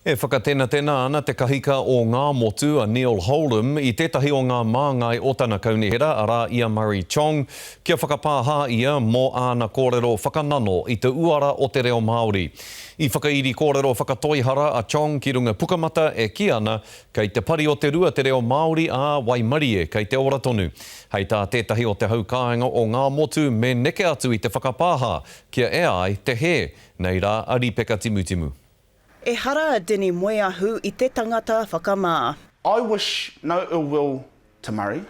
E whakatenatena ana te kahika o Ngāmotu, a Neil Holdom, i tētahi o ngā māngai o tana kaunihera, arā, i a Murray Chong, kia whakapāha ia mō āna kōrero whakanano i te uara o te reo Māori. I whakairi kōrero whakatoihara a Chong ki runga Pukamata e kī ana, kei te pari o te rua te reo Māori, ā, waimarie kei te ora tonu. Hei tā tētahi o te hau kāinga o Ngāmotu me neke atu i te whakapāha kia ea ai te hē. Nei rā a Ripeka Timutimu. Ehara a Dinny Moeahu i te tangata whakamā. I wish no ill will to Murray,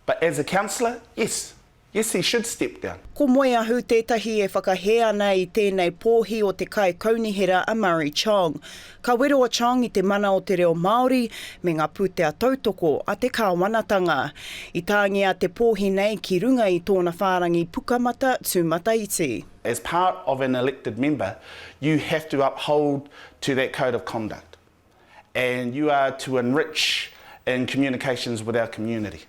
but as a councillor, yes, yes he should step down. Ko Moeahu tētahi e whakahē ana i tēnei pōhi o te kaikaunihera a Murray Chong. Ka wero a Chong i te mana o te reo Māori me ngā pūtea tautoko a te kāwanatanga. I tāngia te pōhi nei ki runga i tōna whārangi Pukamata tūmataiti. As part of an elected member, you have to uphold to that code of conduct and you are to enrich in communications with our community.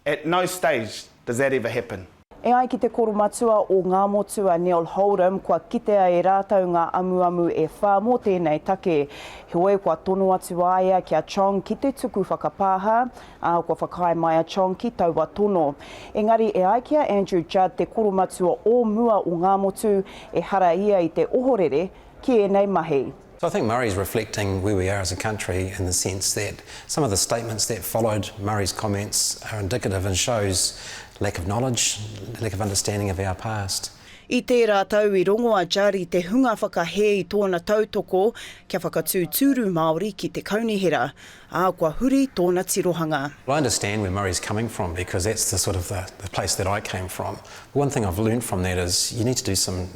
At no stage does that ever happen. E ai ki te koromatua o Ngāmotu a Neil Holdom kua kitea e rātou ngā amuamu e whā mō tēnei take. Heoi kua tono atu a ia ki a Chong ki te tuku whakapāha, ā, kua whakaae mai a Chong ki taua tono. Engari, e ai ki a Andrew Judd, te koromatua o mua o Ngāmotu, ehara ia i te ohorere ki ēnei mahi. So I think Murray's reflecting where we are as a country in the sense that some of the statements that followed Murray's comments are indicative and shows lack of knowledge, lack of understanding of our past. I tērā tau i rongo a Judd i te hunga whakahē i tōna tautoko kia whakatū tūru Māori ki te kaunihera, ā, kua huri tōna tirohanga. I understand where Murray's coming from because that's the sort of the, the place that I came from. One thing I've learned from that is you need to do some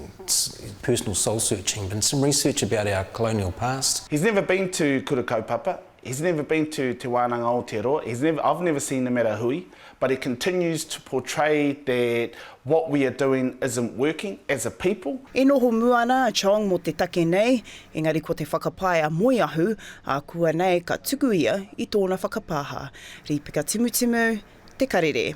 personal soul searching and some research about our colonial past. He's never been to Kura Kaupapa, he's never been to Te Wānanga o Aotearoa, he's never, I've never seen him at a hui, but he continues to portray that what we are doing isn't working as a people. E noho mua ana a Chong mō te take nei, Engari ko te whakapae a Moeahu, ākuanei ka tuku ia i tōna whakapāha. Rīpeka Timutimu, Te Karere.